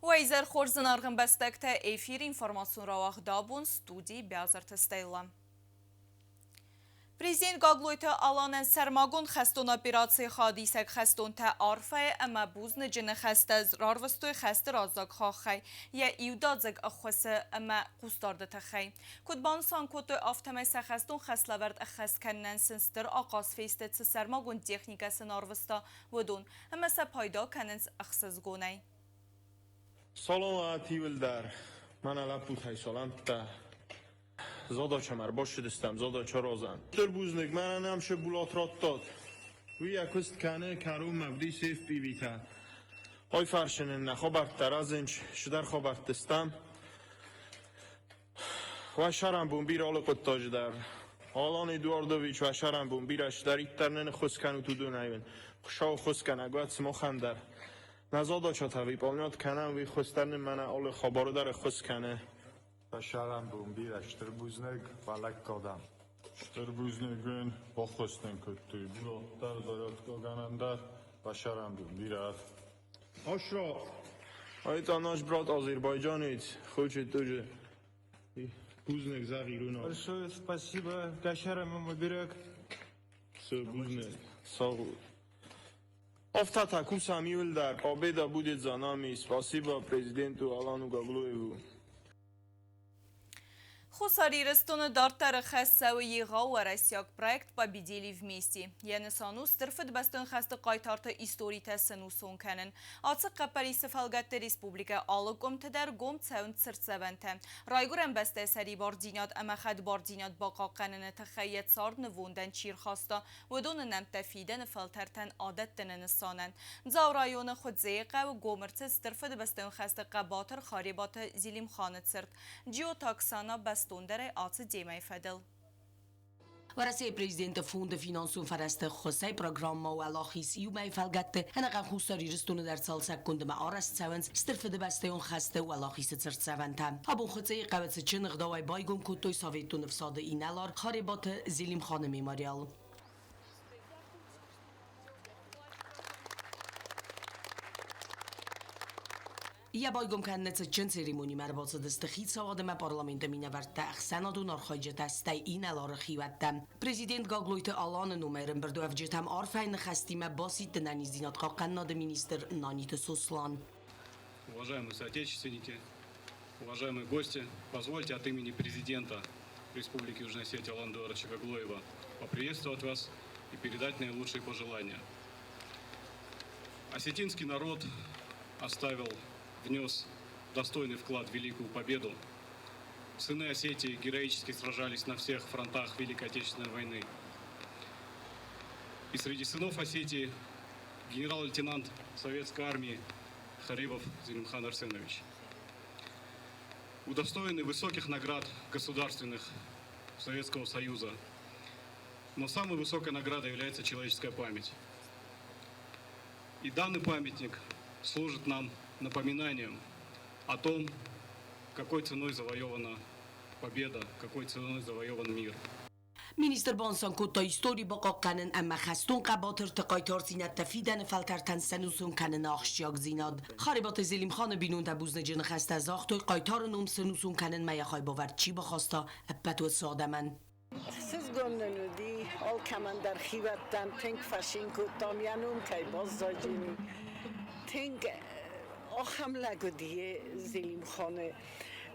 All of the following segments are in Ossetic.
Уӕ изӕр хорз, зынаргъ ӕмбӕстӕгтӕ! Эфиры информацион рауагъд абон студийы Биазырты Стелла. Президент Гаглойты Аланӕн сӕрмагонд хӕстон операцийы хайадисӕг хӕстонтӕ арфӕйы ӕмӕ бузныджы ныхӕстӕ рарвыстой хӕсты раззаг хаххӕй йӕ иудадзыг ӕххуысы ӕмӕ хъусдарды тыххӕй. Куыд банысан кодтой, афтӕмӕй сӕ хӕстон хӕслӕвӕрд ӕххӕст кӕнынӕн сын стыр ахъаз фесты, цы сӕрмагонд техникӕ сын арвыста, уыдон, ӕмӕ сӕ пайда кӕнынц ӕхсызгонӕй. Саламат иуылдӕр, мӕнӕ лӕппутӕй салӕмттӕ. Задачам ӕрбассыдыстӕм, задача розӕн. Стыр бузныг, мӕнӕ нӕм шы Булат радтат. Уый йӕ куыст кӕны, кӕронмӕ уыди сейф-пъивитӕ. Ой фӕрсын ын нӕ хабӕрттӕ разынч, цыдӕр хабӕртты стӕм. Уӕ сӕрӕнбон бирӕ алы хъуыддаджы дӕр. Алан Эдуардович, уӕ сӕрӕнбон бирӕ цыдӕриддӕр нын ӕххуыс кӕнут, уыдонӕй уын Хуыцау ӕххуысгӕнӕг уӕд сымахӕн дӕр. Нӕ задачатӕ выполнять кӕнӕм, уый хуыздӕр нын мӕнӕ алы хабары дӕр ӕххуыс кӕны. Фӕсарӕнбон бирӕ стыр бузныг балӕггадӕн. Стыр бузныг уын, баххуыс нын кодтой Булат дӕр, зарядкӕгӕнӕн дӕр. Фӕсарӕнбон бирӕ. Ашра, а это наш брат азербайджанец, хочет тоже бузныг зӕгъ иронау. Большое спасибо, Гашарам Мубарак. Все, бузныг. Сау. Афтӕ та кусӕм иуылдӕр. Победа будет за нами. Спасибо президенту Алану Гаглоеву. Хуссар Ирыстоны дарддӕры хӕс цӕуы егъау уӕрӕсейаг проект «Победили вместе». Йӕ нысан у Стыр Фыдыбӕстон хӕсты хъайтарты историтӕ сӕнусон кӕнын. Ацы хъӕппӕрисы фӕлгӕтты республикӕ алы къуымты дӕр гом цӕуынц цыртдзӕвӕнтӕ. Райгуырӕн бӕстӕйы сӕрибардзинад ӕмӕ хӕдбардзинад бахъахъхъӕныны тыххӕй йӕ цард нывондӕн чи рхаста, уыдоны нӕмттӕ фидӕны фӕлтӕртӕн адӕттыны нысанӕн. Дзауы районы Хуыдзейы хъӕуы гом ӕрцыд Стыр Фыдыбӕстӕйон хӕсты хъӕбатыр Харебаты Зелимханы цырт. Джиоты Оксана бӕстондӕрӕй ацы темӕйы фӕдыл. Уӕрӕсейы президенты фонды финансон фӕрӕзты ӕххуысӕй программӕ Уӕлахиз иумӕйы фӕлгӕтты ӕнӕхъӕн Хуссар Ирыстоны дӕр цалцӕггонд ӕмӕ арӕзт цӕуынц Стыр Фыдыбӕстӕйон хӕсты Уӕлахизы цыртдзӕвӕнтӕ. Абон Хуыцъейы хъӕуы цытджын ӕгъдауӕй байгом кодтой Советон ӕфсады инӕлар Харебаты Зелимханы мемориал. Йӕ байгом кӕныны цытджын церемонимӕ ӕрбацыдысты хицауад ӕмӕ парламенты минӕвӕрттӕ, ӕхсӕнадон архайджытӕ, стӕй инӕлары хиуӕттӕ. Президент Гаглойты Аланы номӕй ӕрӕмбырдуӕвджытӕм арфӕйы ныхӕстимӕ басидт ӕнӕниздзинад хъахъхъӕнынады министр Наниты Сослан. Уважаемые соотечественники, уважаемые гости, позвольте от имени президента Республики Южная Осетия Алана Эдуардовича Гаглоева поприветствовать вас и передать наилучшие пожелания. Осетинский народ оставил, внес достойный вклад в Великую Победу. Сыны Осетии героически сражались на всех фронтах Великой Отечественной войны. И среди сынов Осетии генерал-лейтенант Советской армии Харибов Зелимхан Арсенович. Удостоенный высоких наград государственных Советского Союза. Но самой высокой наградой является человеческая память. И данный памятник служит нам напоминанием о том, какой ценой завоевана победа, какой ценой завоеван мир. Министр банысан кодта, истори бахъахъхъӕнын ӕмӕ хӕстон хъӕбатырты хъайтардзинӕдтӕ фидӕны фӕлтӕртӕн сӕнусон кӕныны ахсджиагдзинад. Харебаты Зелимханы бинонтӕ бузныджы ныхӕстӕ загътой, хъайтары ном сӕнусон кӕнынмӕ йӕ хайбавӕрд чи бахаста, ӕппӕт уыцы адӕмӕн. Ӕхсызгон нын уыди, алкӕмӕн дӕр хиуӕттӕн тынг фӕцин кодтам, йӕ ном кӕй баззади. Тынг ахӕм лӕг уыди Зелимханы.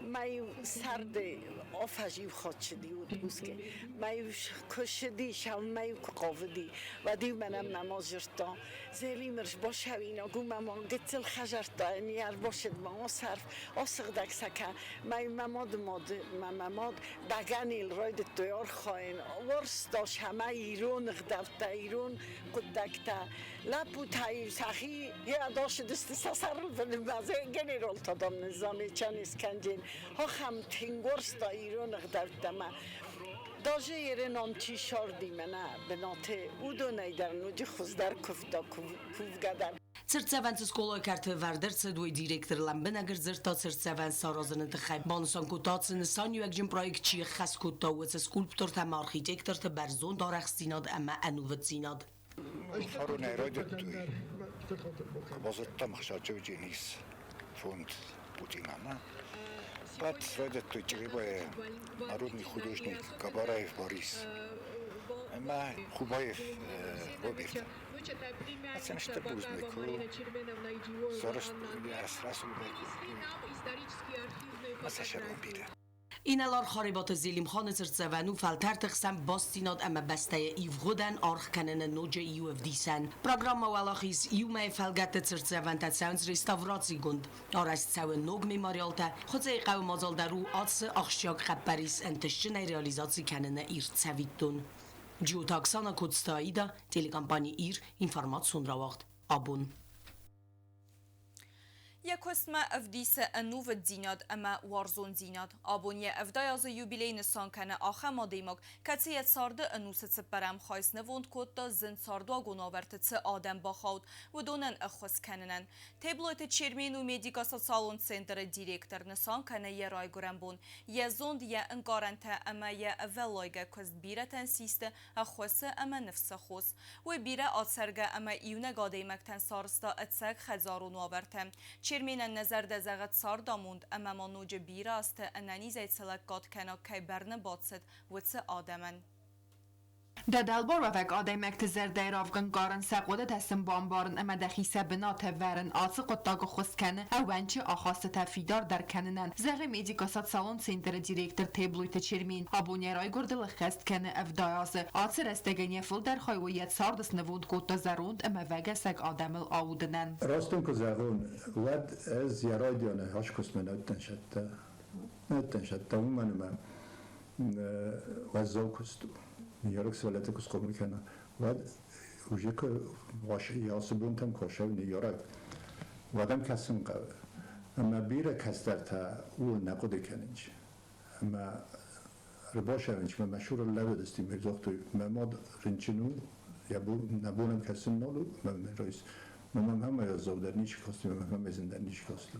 Мӕ-иу сӕрды афӕдз-иу хатт отпуске. Мӕ-иу куы ссыди, сӕумӕ-иу куы хъавыди, уӕд-иу мӕнӕн мама дзырдта, Зелимыр сбасӕуинаг у мӕ гыццыл хӕдзӕрттӕ не ӕрбацыд ма асӕрф, асыгъдӕг сӕ кӕ. Мӕ-иу мӕ мады мад мӕ мӕ мад бӕгӕныйыл райдыдтой архайын. Уарзта сӕмӕ ирон ӕгъдӕуттӕ, ирон хъуыддӕгтӕ. Лӕппутӕ-иу сӕхи ӕдасыдысты сӕ сӕрыл бынмӕ, генералтӕ, дам, замечание скӕнджын. Ахӕм тынг уарзта ирон ӕгъдӕуттӕ мӕ даже еренон чи сарди мӕнӕ бынаты, уыдонӕй дӕр ноджы хуыздӕр куывта кувгӕ дӕр. Цыртдзӕвӕн цы скъолайы кӕрты ӕвӕрд ӕрцыд, уый директор лӕмбынӕг ӕрдзырдта цыртдзӕвӕн саразыны тыххӕй. Банысан кодта, цы нысаниуӕгджын проект чи ӕххӕст кодта, уыцы скульптортӕ ӕмӕ архитекторты бӕрзонд арӕхстдзинад ӕмӕ ӕнувыддзинад. Фаронӕй райдыдтой, базыдтам ӕхсӕджы низ. Фонд Путинана. Бадт райдыдтой Чъребайы народный художник Габараев Борис ӕмӕ Хубаев Роберт. Ацӕн стыр бузныг куы рацӕугӕ кодтой ӕмӕ сӕ сӕрон бирӕ. Инӕлар Харебаты Зелимханы цыртдзӕвӕн у фӕлтӕрты хсӕн бастдзинад ӕмӕ бӕстӕйы ивгъуыдӕн аргъ кӕныны ноджы иу ӕвдисӕн. Программӕ Уӕлахиз иумӕйы фӕлгӕтты цыртдзӕвӕнтӕ цӕуынц реставрацигонд. Арӕзт цӕуы ног мемориалтӕ. Хуыцъейы хъӕуы мадзал дӕр у ацы ахсджиаг хъӕппӕрис ӕнтыстджынӕй реализаци кӕныны ирд цӕвиттон. Джиоты Оксана Коцты Аида, телекомпани Ир, информацион рауагъд Абон. Йӕ куыстмӕ ӕвдисы ӕнувыддзинад ӕмӕ уарзондзинад. Абон йӕ 70 азы юбилей нысан кӕны ахӕм адӕймаг, кӕцы йӕ царды ӕнусы цыппӕрӕм хай снывонд кодта зын цардуагон уавӕрты цы адӕм бахауд, уыдонӕн ӕххуыс кӕнынӕн. Теблойты Чермен у медико-социалон центры директор, нысан кӕны йӕ райгуырӕн бон. Йӕ зонд, йӕ ӕнкъарӕнтӕ ӕмӕ йӕ ӕвӕллайгӕ куыст бирӕтӕн систы ӕххуысы ӕмӕ ныфсы хос. Уый бирӕ ацӕргӕ ӕмӕ иунӕг адӕймӕгтӕн сарӕзта ӕцӕг хӕдзарон уавӕртӕ. Черменӕн нӕ зӕрдӕ зӕгъӕд цардамонд ӕмӕ ма ноджы бирӕ азты ӕнӕнизӕй цы лӕггад кӕна, кӕй бӕрны бацыд, уыцы адӕмӕн. Дӕ дӕлбаруӕвӕг адӕймӕгты зӕрдӕйы равгӕнкъарын, сӕ хъуыдытӕ сын бамбарын ӕмӕ дӕхи сӕ бынаты ӕвӕрын ацы хъуыддаг ӕххуыс кӕны ӕууӕнчы ахастытӕ фидардӕр кӕнынӕн, зӕгъы медико-социалон центры директор Теблойты Чермен. Абон йӕ райгуырдыл ӕххӕст кӕны 70 азы. Ацы рӕстӕгӕн йӕ фылдӕр хай у йӕ царды снывонд кодта зӕронд ӕмӕ ӕвӕгӕсӕг адӕмыл аудынӕн. Раст ын куы зӕгъон, уӕд ӕз йӕ райдианы азкуыстмӕ нӕ уыдтӕн цӕттӕ. Нӕ уыдтӕн цӕттӕ, уымӕн ӕмӕ уӕззау куыст у. Ныййарӕг сывӕллӕтты куы схъомыл кӕна, уӕд уже куы ацы бонтӕм куы ссӕуы ныййарӕг, уӕд ӕм кӕсын хъӕуы. Ӕмӕ бирӕ кӕстӕртӕ ууыл нӕ хъуыды кӕнынц. Ӕмӕ ӕрбацӕуынц мӕ цуры лӕууыдысты, ме загътой, мӕ мад рынчын у, йӕ бон, нӕ бон ӕм кӕсын нал у, ӕмӕ мын райс. Мӕ мамӕ уӕззаудӕр ничи касти, мӕ мамӕ зындӕр ничи касти.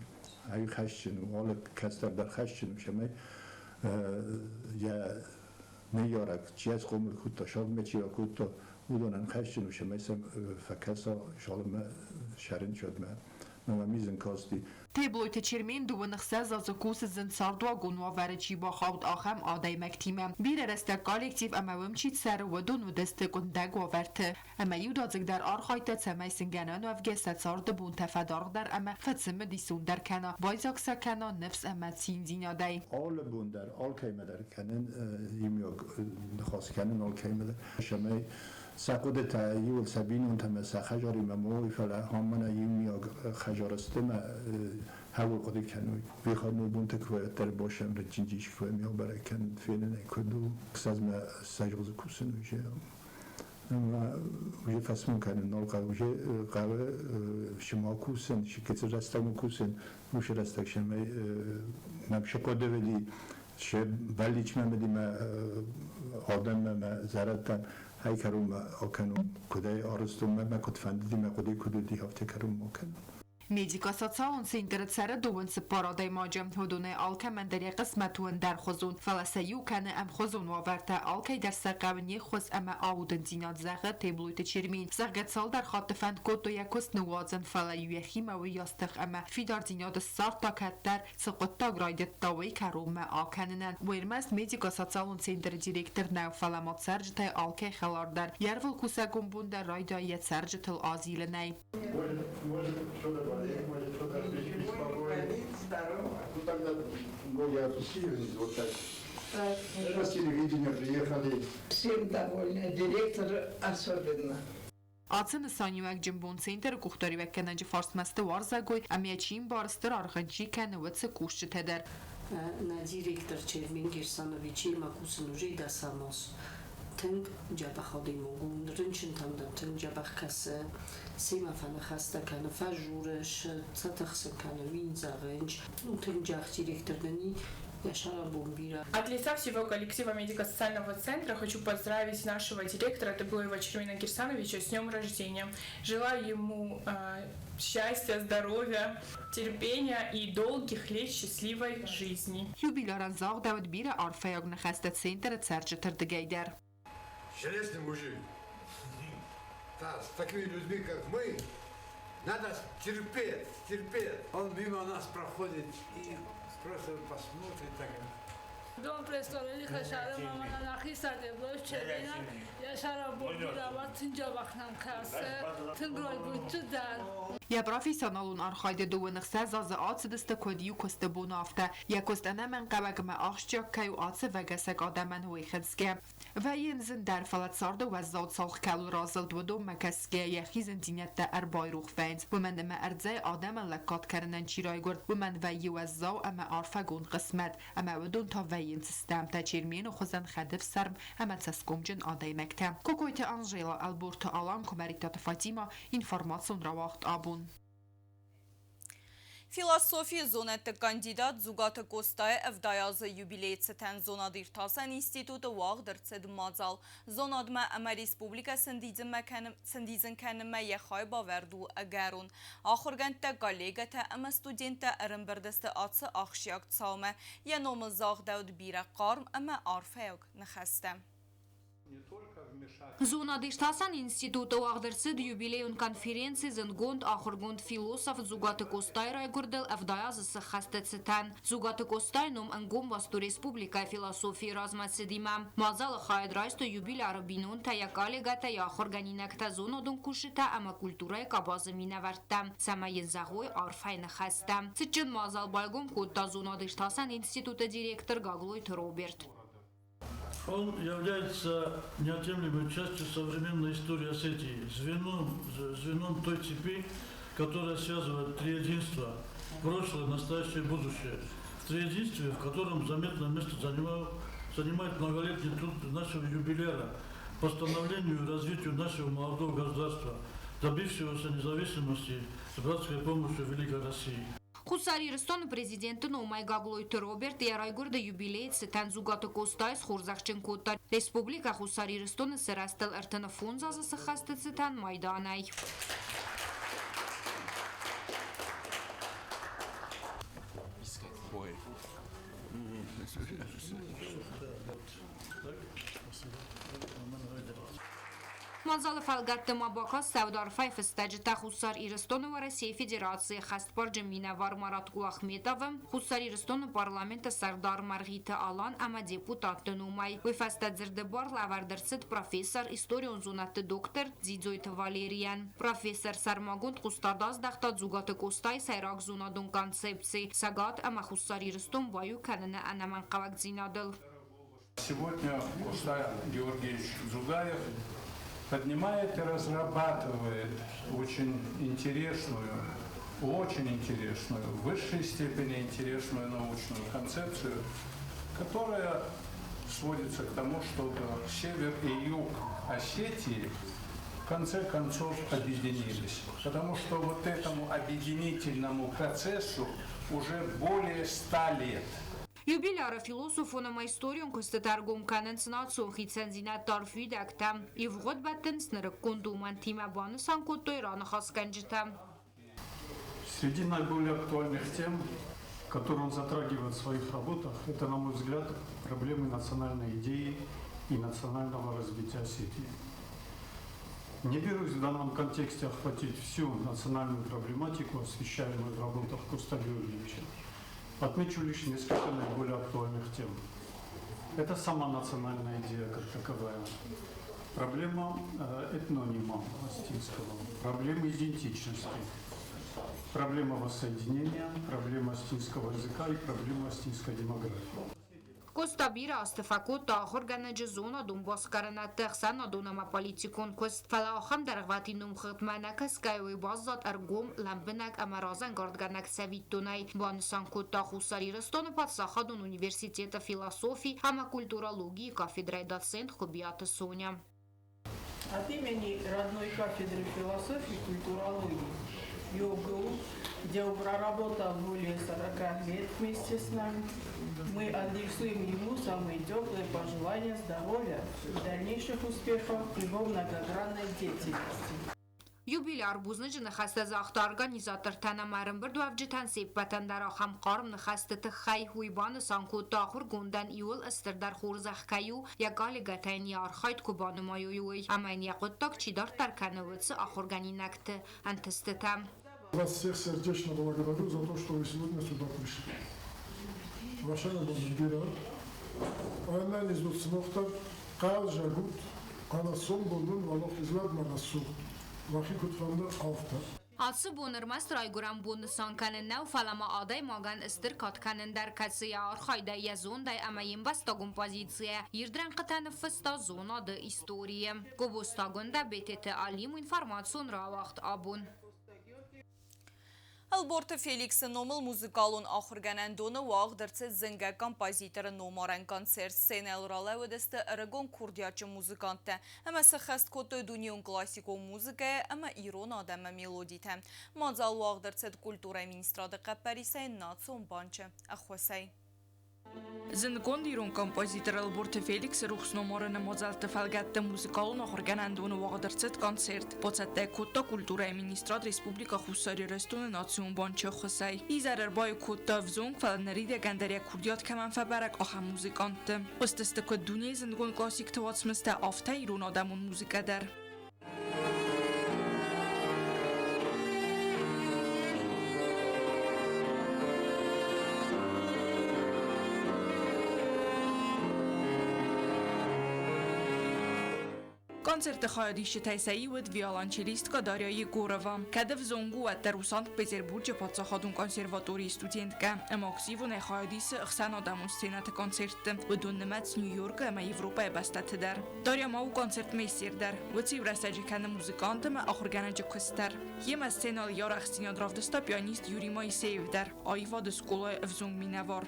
Ай хӕсджын у, алы кӕстӕр дӕр хӕсджын у, цӕмӕй йӕ ныййарӕг, чи йӕ схъомыл кодта, сагмӕ чи ракодта, уыдонӕн хӕсджын у, цӕмӕй сӕм фӕкӕса, цалынмӕ сӕрынчынмӕ. Мӕ мизын касти. Теблойты Чермен дыууын ӕхсӕз азы кусы зын цардуагон уавӕры чи бахауд, ахӕм адӕймӕгтимӕ. Бирӕ рӕстӕг коллектив ӕмӕ уым чи цӕры, уыдон уыдысты къуындӕг уавӕрты. Ӕмӕ иудадзыгдӕр архайдта, цӕмӕй сын гӕнӕн уӕвгӕ сӕ царды бонтӕ фӕдаргъдӕр ӕмӕ фӕцымыдисондӕр кӕна, байдзаг сӕ кӕна ныфс ӕмӕ циндзинадӕй. Алы бон дӕр алкӕмӕ дӕр кӕнын иумиаг ныхас кӕнын алкӕимӕ дӕр, цӕмӕй сӕ хъуыдытӕ иуыл сӕ бинонтӕмӕ сӕ хӕдзаримӕ ма уой, фӕлӕ ам мӕнӕ иумиаг хӕдзары сты мӕ хӕуыл хъуыды кӕной. Выходной бонты куы дӕр босӕм рынчынджис куы бӕрӕг кӕнын, фенын ӕй куыд у, ссӕдзмӕ ссӕдз кусын уже. Ӕмӕ уже фӕсмон кӕнын нал хъӕуы, уже хъӕуы сыма кусын, кӕцы рӕстӕгмӕ кусын, уыцы рӕстӕг сӕмӕй мӕм цы хъуыды уыди, цы бӕллицмӕ уыди мӕ адӕммӕ, мӕ зӕрӕдтӕм, ай кӕронмӕ акӕнон, куыд ӕй арӕзтон, мӕ куыд фӕндыди, мӕ хъуыды куыд уыди, афтӕ кӕронмӕ акӕнон. Медико-социалон центры цӕры дыууын цыппар адӕймаджы. Уыдонӕй алкӕмӕн дӕр йӕ хъысмӕт у ӕндӕрхуызон, фӕлӕ сӕ иу кӕны ӕмхуызон уавӕртӕ, алкӕй дӕр сӕ хъӕуы не ххуыс ӕмӕ аудындзинад, зӕгъы Теблойты Чермен. Зӕгъгӕ, цалдӕр хатты фӕнд кодтой йӕ куыст ныууадзын, фӕлӕ-иу йӕхимӕ уыйас тых ӕмӕ фидардзинад ссардта кӕддӕр, цы хъуыддаг райдыдта, уый кӕронмӕ акӕнынӕн. Уый ӕрмӕст медико-социалон центры директор нӕу, фӕлӕ ма цӕрджытӕй алкӕй хӕлар дӕр. Йе рвылкусӕгон бон дӕр райдайы йӕ цӕрджытыл азилынӕй. Может, может что-то болит, может что-то беспокоит. Ну тогда ноги опустили вниз, вот так. Это с телевидения приехали. Всем довольны, директор особенно. Ацы нысаниуӕгджын бон центры къухдариуӕггӕнӕджы фарсмӕ сты уарзӕгой ӕмӕ чи мбары стыр аргъӕн чи кӕны, уыцы кусджытӕ дӕр. Нӕ директор Чермен Герсановичимӕ кусын уже дӕсӕм аз. Тынг дзӕбӕх адӕймаг у, рынчынтӕм дӕр тынг дзӕбӕх кӕсы, семӕ фӕныхӕстӕ кӕны, фӕжуры, сӕ тыхсын кӕны, уин зӕгъынч. Ну, тынг джах директор нын и, йӕ сӕрӕнбон бирӕ. От лица всего коллектива медико-социального центра хочу поздравить нашего директора Теблоева Чермена Кирсановича с днем рождения. Желаю ему счастья, здоровья, терпения и долгих лет счастливой жизни. Юбилярӕн загъдӕуыд бирӕ арфӕйаг ныхӕстӕ центры цӕрджыты рдыгӕй дӕр. Железный мужик. Да, с такими людьми, как мы, Надо терпеть, терпеть. Он мимо нас проходит и просто посмотрит так. Дом престарелых Йӕ профессионалон архайды дыууын ӕхсӕз азы ацыдысты куыд иу куысты бон, афтӕ. Йӕ куыст ӕнӕмӕнгхъӕуӕг ӕмӕ ахсджиаг кӕй у ацы ӕвӕгӕсӕг адӕмӕн, уый хынцгӕ. Вӕййы йын зындӕр, фӕлӕ царды уӕззау цалх кӕуыл разылд, уыдонмӕ кӕсгӕ йӕхи зындзинӕдтӕ ӕрбайрох вӕййынц, уымӕн ӕмӕ ӕрдзӕй адӕмӕн лӕггад кӕнынӕн чи райгуырд, уымӕн вӕййы уӕззау ӕмӕ арфӕгонд хъысмӕт, ӕмӕ уыдон та вӕййынц стӕмтӕ Чермены хуызӕн хӕдӕфсарм ӕмӕ цӕсгомджын адӕймӕгтӕ. Кокойты Анжела, Ӕлборты Алан, Куымӕридтаты Фатимӕ, информацион рауагъд абон. Философийы зонӕдты кандидат Дзугаты Къостайы 70 азы юбилейы цытӕн зонад-иртасӕн институты уагъд ӕрцыд мадзал. Зонадмӕ ӕмӕ республикӕ сӕндидзын кӕнынмӕ йӕ хайбавӕрд у ӕгӕрон. Ахуыргӕндтӕ, коллегӕтӕ ӕмӕ студенттӕ ӕрӕмбырд сты ацы ахсджиаг цаумӕ. Йӕ номыл загъдӕуыд бирӕ хъарм ӕмӕ арфӕйаг ныхӕстӕ. Зонад-иртасӕн институты уагъд ӕрцыд юбилейон конференци зындгонд ахуыргонд философ Дзугаты Къостайы райгуырдыл 70 азы сыххӕсты цытӕн. Дзугаты Къостайы ном ӕнгом баст у республикӕйы философийы размӕцыдимӕ. Мадзалы хайад райстой юбиляры бинонтӕ, йӕ коллегӕтӕ, йӕ ахуыргӕнинӕгтӕ, зонадон кусджытӕ ӕмӕ культурӕйы къабазы минӕвӕрттӕ, цӕмӕй йын зӕгъой арфӕйы ныхӕстӕ. Цытджын мадзал байгом кодта зонад-иртасӕн институты директор Гаглойты Роберт. Он является неотъемлемой частью современной истории Осетии, звеном той цепи, которая связывает три единства – прошлое, настоящее и будущее. В триединстве, в котором заметное место занимает многолетний труд нашего юбиляра по становлению и развитию нашего молодого государства, добившегося независимости с братской помощью Великой России. Хуссар Ирыстоны президенты номӕй Гаглойты Роберт йӕ райгуырды юбилейы цытӕн Дзугаты Къостайы схорзӕхджын кодта Республикӕ Хуссар Ирыстоны сырӕзтыл 35 азы сыххӕсты цытӕн майданӕй. Мадзалы фӕлгӕтты ма бакастӕуыд арфӕйы фыстӕджытӕ Хуссар Ирыстоны Уӕрӕсейы Федерацийы хӕстбарджын минӕвар Марат Кулахметовы, Хуссар Ирыстоны парламенты сӕрдар Мӕргъиты Алан ӕмӕ депутатты номӕй. Уый фӕстӕ дзырды бар лӕвӕрд ӕрцыд профессор, историон зонӕдты доктор Дзидзойты Валерийӕн. Профессор сӕрмагонд хъусдард аздӕхта Дзугаты Къостайы сӕйраг зонадон концепци Цӕгат ӕмӕ Хуссар Ирыстон баиу кӕныны ӕнӕмӕнгхъӕуӕгдзинадыл. Сегодня Костай Георгиевич Дзугаев поднимает и разрабатывает очень интересную, в высшей степени интересную научную концепцию, которая сводится к тому, чтобы север и юг Осетии в конце концов объединились. Потому что вот этому объединительному процессу уже более 100 лет. Юбиляры философон ӕмӕ историон куыстытӕ ӕргом кӕнынц национ хицӕндзинӕдты арф уидӕгтӕ, ивгъуыд бӕттынц нырыккон домӕнтимӕ, банысан кодтой раныхасгӕнджытӕ. Среди наиболее актуальных тем, которые он затрагивает в своих работах, это, на мой взгляд, проблемы национальной идеи и национального развития Осетии. Не берусь в данном контексте охватить всю национальную проблематику, освещаемую в работах Коста Георгиевича. Отмечу лишь несколько наиболее актуальных тем. Это сама национальная идея как таковая, проблема этнонима осетинского, проблема идентичности, проблема воссоединения, проблема осетинского языка и проблема осетинской демографии. Къоста бирӕ азты фӕкодта ахуыргӕнӕджы зонадон басгарынӕдты, ӕхсӕнадон ӕмӕ политикон куыст, фӕлӕ ахӕм дӕргъвӕтин номхыгъдмӕ нӕ кӕсгӕйӕ уый баззад ӕргом, лӕмбынӕг ӕмӕ разӕнгардгӕнӕг цӕвиттонӕй, банысан кодта Хуссар Ирыстоны паддзахадон университеты философи ӕмӕ культурологийы кафедрӕйы доцент Хуыбиаты Соня. От имени родной кафедры философии и культурологии ЮГУ, где он проработал более 40 лет вместе с нами, мы адресуем ему самые теплые пожелания здоровья и дальнейших успехов в его многогранной деятельности. Юбиляр бузныджы ныхӕстӕ загъта организатортӕн ӕмӕ ӕрӕмбырдуӕвджытӕн се ппӕтӕн дӕр ахӕм хъарм ныхӕсты тыххӕй. Уый банысан кодта, ахуыргондӕн иууыл стырдӕр хорзӕх кӕй у, йӕ коллегӕтӕ йын йӕ архайд куы банымайой, уый, ӕмӕ йын йӕ хъуыддаг чи дарддӕр кӕны, уыцы ахуыргӕнинӕгты ӕнтыстытӕ. Вас всех сердечно благодарю за то, что вы сегодня сюда пришли. Ваша бирӕ. Ӕнӕниз сымах дӕр, хъӕлдзӕг ут, ӕмӕ сомбон уын уӕлахиз уӕд мӕ рӕсугъд. Уӕхи куыд фӕнды, афтӕ. Ацы бон ӕрмӕст райгуырӕн бон нысан кӕнын нӕу, фӕлӕ ма адӕймагӕн стыр кад кӕнын дӕр, кӕцы йӕ архайдӕй, йӕ зондӕй ӕмӕ йе мбӕстагон позицийӕ ирд рӕнхъытӕ ныффыста зонады историйы. Гобозты Агуындӕ, Бететы Алим, информацион рауагъд абон. Ӕлборты Феликсы номыл музыкалон ахуыргӕнӕндоны уагъд ӕрцыд зынгӕ композиторы номарӕн концерт. Сценӕйыл ралӕууыдысты ӕрыгон курдиатджын музыканттӕ ӕмӕ сӕххӕст кодтой дунеон классикон музыкӕйы ӕмӕ ирон адӕмы мелодитӕ. Мадзал уагъд ӕрцыд культурӕйы министрады хъӕппӕрисӕй Национ банчы ӕххуысӕй. Зындгонд ирон композитор Ӕлборты Феликсы рухс номарыны мадзӕлтты фӕлгӕтты музыкалон ахуыргӕнӕндоны уагъд ӕрцыд концерт. Бацӕттӕ кодта культурӕйы министрад Республикӕ Хуссар Ирыстоны Национ банчы ӕххуысӕй. Изӕр ӕрбаиу кодта ӕвзонг, фӕлӕ ныридӕгӕн дӕр йӕ курдиат кӕмӕн фӕбӕрӕг, ахӕм музыкантты. Хъуыстысты куыд дунейы зындгонд классикты уацмыстӕ, афтӕ ирон адӕмон музыкӕ дӕр. Концерты хайадисджытӕй сӕ иу уыд виолончелисткӕ Дарья Егорова. Кӕд ӕвзонг у, уӕддӕр у Санкт-Петербурджы паддзахадон консерваторийы студенткӕ ӕмӕ активонӕй хайад исы ӕхсӕнадӕмон сценӕты концертты. Уыдон нымӕц Нью-Йоркы ӕмӕ Европӕйы бӕстӕты дӕр. Дарья ма у концертмейстер дӕр. Уыцы иу рӕстӕджы кӕны музыкант ӕмӕ ахуыргӕнӕджы куыст дӕр. Йемӕ сценӕйыл йӕ арӕхстдзинад равдыста пианист Юрий Моисеев дӕр, аивады скъолайы ӕвзонг минӕвар.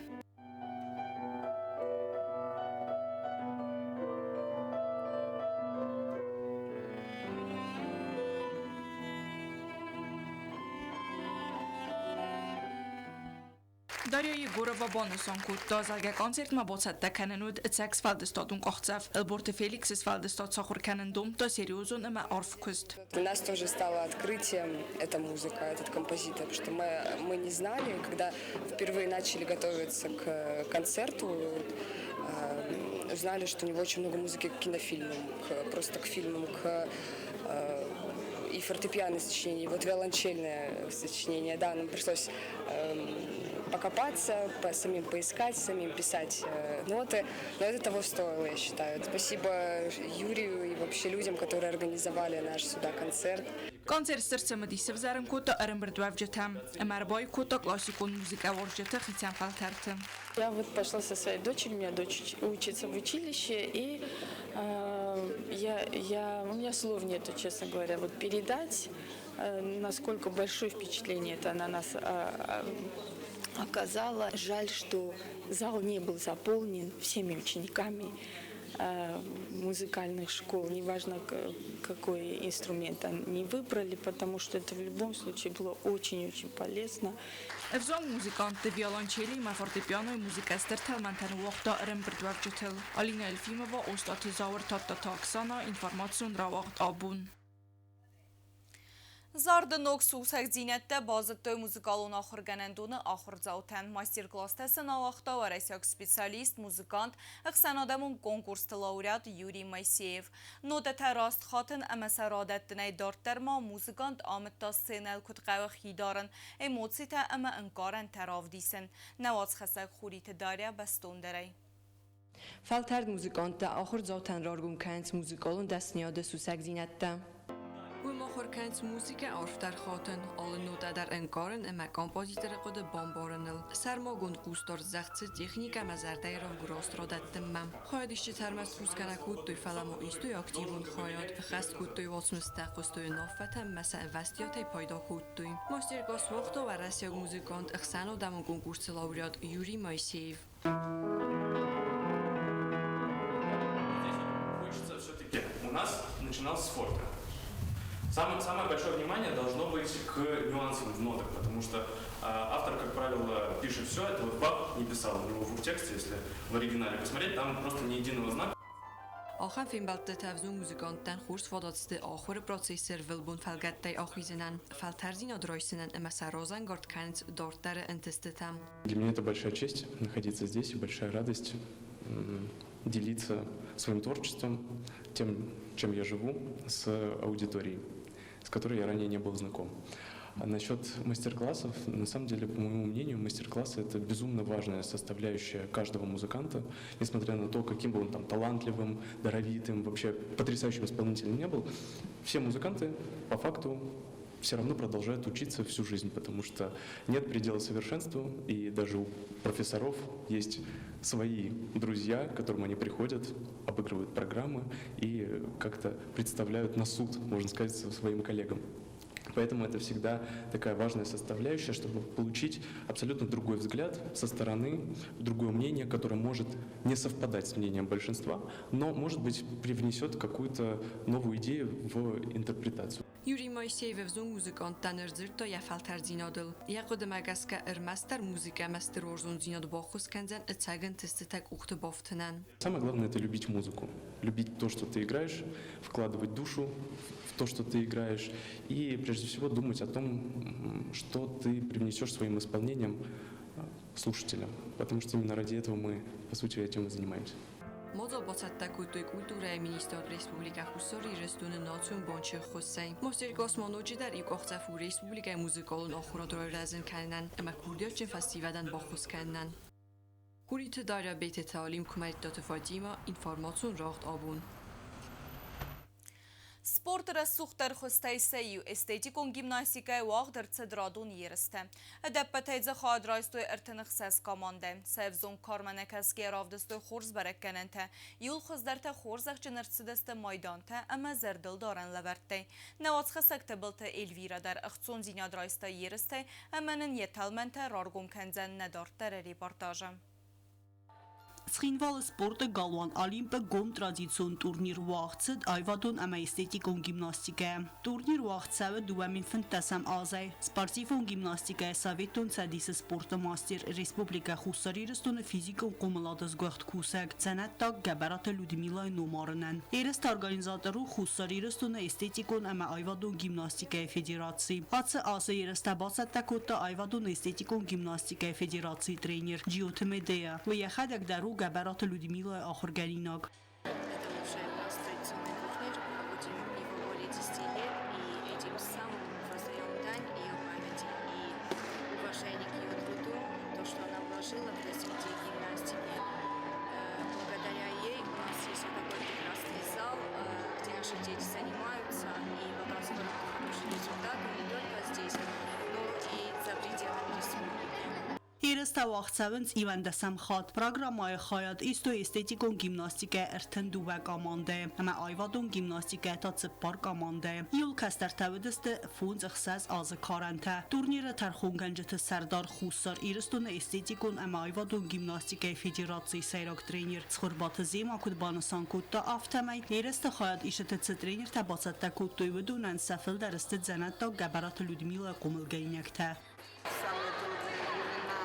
Дарья Егорова банысан кодта, зӕгъгӕ, концертмӕ бацӕттӕ кӕнын уыд ӕцӕг сфӕлдыстадон къахдзӕф. Ӕлборты Феликсы сфӕлдыстад сахуыр кӕнын домдта серьезон ӕмӕ арф куыст. Для нас тоже стало открытием эта музыка, этот композитор, потому что мы не знали, когда впервые начали готовиться к концерту, узнали, что у него очень много музыки к кинофильмам, просто к фильмам, к и фортепианное сочинение, и вот виолончельное сочинение. Да, нам пришлось покопаться, самим поискать, самим писать ноты, но это того стоило, я считаю. Спасибо Юрию и вообще людям, которые организовали наш сюда концерт. Концерт стыр цымыдис сӕвзӕрын кодта ӕрӕмбырдуӕвджытӕм ӕмӕ ӕрбаиу кодта классикон музыкӕ уарзджыты хицӕн фӕлтӕрты. Я вот пошла со своей дочерью, у меня дочь учится в училище, и у меня слов нету, честно говоря, вот передать, насколько большое впечатление это на нас оказало. Жаль, что зал не был заполнен всеми учениками музыкальных школ, неважно, какой инструмент они выбрали, потому что это в любом случае было очень-очень полезно. Ӕвзонг музыкантты виолончели ӕмӕ фортепианойы музыкӕ стыр тӕлмӕнтӕ ныууагъта ӕрӕмбырдуӕвджытыл. Алина Елфимова, Остъаты Зауыр, Тадтаты Оксана, информацион рауагъд абон. Зарды ног сусӕгдзинӕдтӕ базыдтой музыкалон ахуыргӕнӕндоны ахуырдзаутӕн. Мастер-класстӕ сын ауагъта уӕрӕсейаг специалист, музыкант, ӕхсӕнадӕмон конкурсты лауреат Юрий Моисеев. Нотӕтӕ раст хатын ӕмӕ сӕ радӕттынӕй дарддӕр ма музыкант амыдта сценӕйыл куыд хъӕуы хи дарын, эмоцитӕ ӕмӕ ӕнкъарӕнтӕ равдисын. Нӕ уацхӕссӕг Хуриты Дарья бӕстондӕрӕй. Фӕлтӕрд музыканттӕ ахуырдзаутӕн раргом кӕнынц музыкалон дӕсныйады сусӕгдзинӕдтӕ. Уым ахуыр кӕнынц музыкӕ арфдӕр хатын, алы нотӕ дӕр ӕнкъарын ӕмӕ композиторы хъуыды бамбарыныл. Сӕрмагонд хъусдард здӕхт цыд техникӕ ӕмӕ зӕрдӕйы равгуыраст радӕттынмӕ. Хайадисджытӕ ӕрмӕст хъусгӕ нӕ кодтой, фӕлӕ ма истой активон хайад, ӕххӕст кодтой уацмыстӕ, хъуыстой уынаффӕтӕ ӕмӕ сӕ ӕвӕстиатӕй пайда кодтой. Мастер-класс уагъта уӕрӕсейаг музыкант, ӕхсӕнадӕмон конкурсы лауреат Юрий Моисеев. Хочется все-таки у нас начиналось с форте. Самое, самое большое внимание должно быть к нюансам в нотах, потому что автор, как правило, пишет все, это вот Бах не писал, у него в тексте, если в оригинале посмотреть, там просто ни единого знака. Ахӕм фембӕлдтытӕ ӕвзонг музыканттӕн хорз фадат сты ахуыры процессы ӕрвылбон фӕлгӕттӕй ахизынӕн, фӕлтӕрддзинад райсынӕн ӕмӕ сӕ разӕнгард кӕнынц дарддӕры ӕнтыстытӕм. Для меня это большая честь находиться здесь и большая радость делиться своим творчеством, тем, чем я живу, с аудиторией, с которой я ранее не был знаком. А насчет мастер-классов, на самом деле, по моему мнению, мастер-классы – это безумно важная составляющая каждого музыканта, несмотря на то, каким бы он там талантливым, даровитым, вообще потрясающим исполнителем не был. Все музыканты, по факту, все равно продолжают учиться всю жизнь, потому что нет предела совершенству, и даже у профессоров есть свои друзья, к которым они приходят, обыгрывают программы и как-то представляют на суд, можно сказать, своим коллегам. Поэтому это всегда такая важная составляющая, чтобы получить абсолютно другой взгляд со стороны, другое мнение, которое может не совпадать с мнением большинства, но, может быть, привнесет какую-то новую идею в интерпретацию. Юрий Моисеев ӕвзонг музыканттӕн ӕрдзырдта йӕ фӕлтӕрддзинадыл. Йӕ хъуыдымӕ гӕсгӕ ӕрмӕстдӕр музыкӕ ӕмӕ стыр уарзондзинад баххуыс кӕндзӕн ӕцӕг ӕнтыстытӕ къухты бафтынӕн. Самое главное – это любить музыку, любить то, что ты играешь, вкладывать душу в то, что ты играешь, и прежде всего думать о том, что ты привнесешь своим исполнением слушателям, потому что именно ради этого мы, по сути, этим и занимаемся. Мадзал бацӕттӕ кодтой культурӕйы министрад Республикӕ Хуссар Ирыстоны Национ банчы ӕххуысӕй. Мастер-класс ма ноджыдӕр иу къахдзӕф у республикӕйы музыкалон ахуырад райрӕзын кӕнынӕн ӕмӕ курдиатджын фӕсивӕдӕн баххуыс кӕнынӕн. Хуриты Дарья, Бететы Алим, Куымӕридтаты Фатимӕ, информацион рагъд абон. Спорты рӕсугъддӕр хуызтӕй сӕ иу эстетикон гимнастикӕйӕ уагъд ӕрцыд радон ерыстӕ. Ӕдӕппӕтӕй дзы хайад райстой 36 командӕ. Сӕ ӕвзонг кармӕ нӕкӕсгӕйӕ равдыстой хорз бӕрӕггӕнӕнтӕ. Иууыл хуыздӕртӕ хорзӕхджын ӕрцыдысты майдантӕ ӕмӕ зӕрдылдарӕн лӕвӕрттӕй. Нӕ уацхӕссӕг Тыбылты Эльвирӕ дӕр ӕхцондзинад райста ерыстӕй ӕмӕ нын йӕ тӕлмӕнтӕ раргом кӕндзӕн нӕ дарддӕры репортажы. Цхинвалы спорты галуан Олимп-ы гом традицион турнир уагъд цыд аивадон ӕмӕ эстетикон гимнастикӕйӕ. Турнир уагъд цӕуы 2015 азӕй. Спортивон гимнастикӕйӕ Советон Цӕдисы спорты мастер, Республикӕ Хуссар Ирыстоны физикон хъомылады сгуыхт кусӕг, дзӕнӕттаг Гӕбӕраты Людмилайы номарынӕн. Ерысты организатор у Хуссар Ирыстоны эстетикон ӕмӕ аивадон гимнастикӕйы федераци. Ацы азы ерыстӕ бацӕттӕ кодта аивадон-эстетикон гимнастикӕйы федерацийы тренер Джиоты Медея. Уый йӕхӕдӕг дӕр у Гӕбӕраты Людмилайы ахуыргӕнинаг. Это уже у нас традиционный турнир, проводим его более 10 лет, и этим самым воздаем дань ее памяти и уважение к ее труду, то, что она вложила в развитие гимнастики. Благодаря ей у нас есть вот такой прекрасный зал, где наши дети занимаются и показывают хорошие результаты не только здесь, но и за пределами республики. Ерыстӕ уагъд цӕуынц 11-ӕм хатт. Программӕйы хайад истой эстетикон гимнастикӕйӕ 32 командӕйы ӕмӕ аивадон гимнастикӕйӕ та цыппар командӕйы. Иууыл кӕстӕртӕ уыдысты 5-6 азы карӕнтӕ. Турниры тӕрхонгӕнджыты сӕрдар Хуссар Ирыстоны эстетикон ӕмӕ аивадон гимнастикӕйы федерацийы сӕйраг тренер Цхуырбаты Зема куыд банысан кодта, афтӕмӕй ерысты хайад исыты цы тренертӕ бацӕттӕ кодтой, уыдонӕн сӕ фылдӕр сты дзӕнӕттаг Гӕбӕраты Людмилайы хъомылгӕнинӕгтӕ. Самые трудные времена,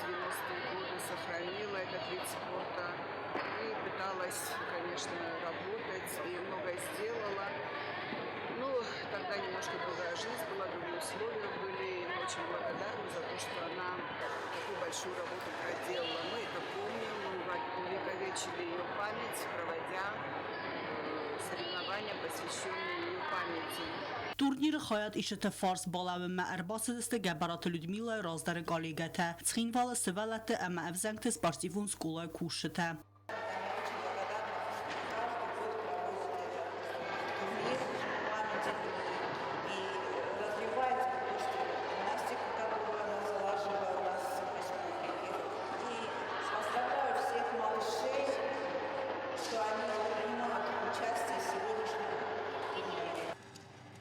90-е годы, сохранила этот вид спорта и пыталась, конечно, работать и многое сделала. Ну, тогда немножко другая жизнь была, другие условия были. И мы очень благодарны за то, что она такую большую работу проделала. Мы это помним, мы увековечили ее память, проводя соревнования, посвященные ее памяти. Турниры хайад исыты фарс балӕууынмӕ ӕрбацыдысты Гӕбӕраты Людмилайы раздӕры коллегӕтӕ, Цхинвалы сывӕллӕтты ӕмӕ ӕвзӕнгты спортивон скъолайы кусджытӕ. Турнир памяти и развивать художественную гимнастику, которую она заложила у нас в республике. И поздравляю всех малышей, что они принимают участие в сегодняшнем турнире.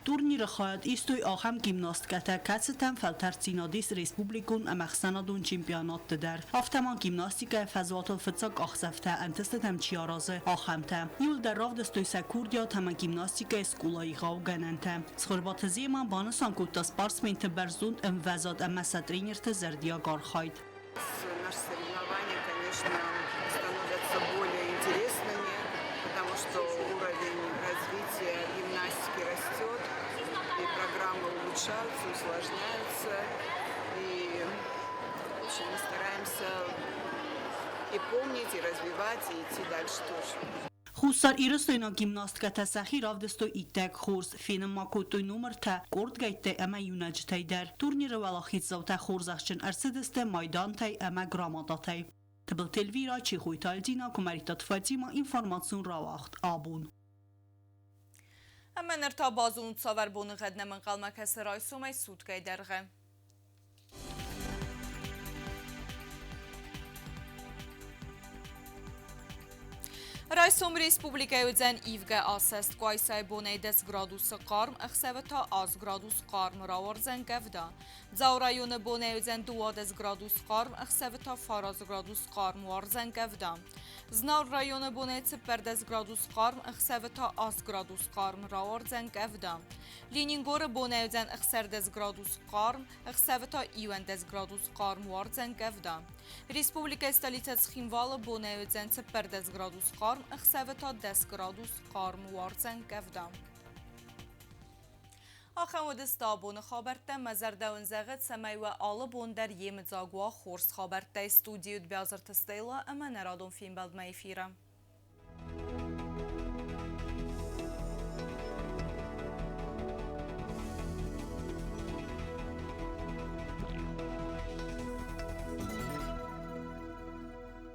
Турниры хайад истой ахӕм гимнасткӕтӕ, кӕцытӕм фӕлтӕрддзинад ис республикон ӕмӕ ӕхсӕнадон чемпионатты дӕр. Афтӕ ма гимнастикӕйы фӕзуатыл фыццаг къахдзӕфтӕ ӕнтыстытӕм чи аразы, ахӕмтӕ. Иууылдӕр равдыстой сӕ курдиат ӕмӕ гимнастикӕйы скъолайы егъау гӕнӕнтӕ. Цхуырбаты Зема банысан кодта спортсменты бӕрзонд ӕмвӕзад ӕмӕ сӕ тренерты зӕрдиаг архайд. Наши соревнования, конечно, становятся более интересными. И помнить, и развивать, и идти дальше тоже. Хуссар-Ирыстойнаг гимнасткӕтӕ сӕхи равдыстой иттӕг хорз, фенын ма кодтой номыртӕ къордгӕйттӕй ӕмӕ иунӕджытӕй дӕр. Турниры уӕлахиздзаутӕ хорзӕхджын ӕрцыдысты майдантӕй ӕмӕ грамотатӕй. Тыбылты Эльвира, Чехойты Альдина, Куымӕридтаты Фатимӕ, информацион рауагъд абон. Ӕмӕ ныр та базонут, цавӕр боныгъӕд нӕм ӕнхъӕлмӕ кӕсы райсомӕй суткӕйы дӕргъы. Райсом республикӕйы уыдзӕн ивгӕ асӕст Къуайсайы бонӕй 10 градусы хъарм, ӕхсӕвы та 8 градус хъарм рауардзӕн къӕвда. Дзауы районы бонӕй уыдзӕн 12 градус хъарм, ӕхсӕвы та 9 градус хъарм уардзӕн къӕвда. Знауыр районы бонӕй 14 градус хъарм, ӕхсӕвы та 8 градус хъарм рауардзӕн къӕвда. Ленингоры бонӕй уыдзӕн 16 градус хъарм, ӕхсӕвы та 11 градус хъарм уардзӕн къӕвда. Республикӕйы столицӕ Цхинвалы бонӕй уыдзӕн 14 градус хъарм, ӕхсӕвы та 10 градус хъарм уардзӕн къӕвда. Ахӕм уыдысты абоны хабӕрттӕ. Мӕ зӕрдӕ уын зӕгъы, цӕмӕй уӕ алы бон дӕр йемыдзаг уа хорз хабӕрттӕй. Студийы уыд Биазырты Стелла ӕмӕ нӕ радон фембӕлдмӕ эфиры.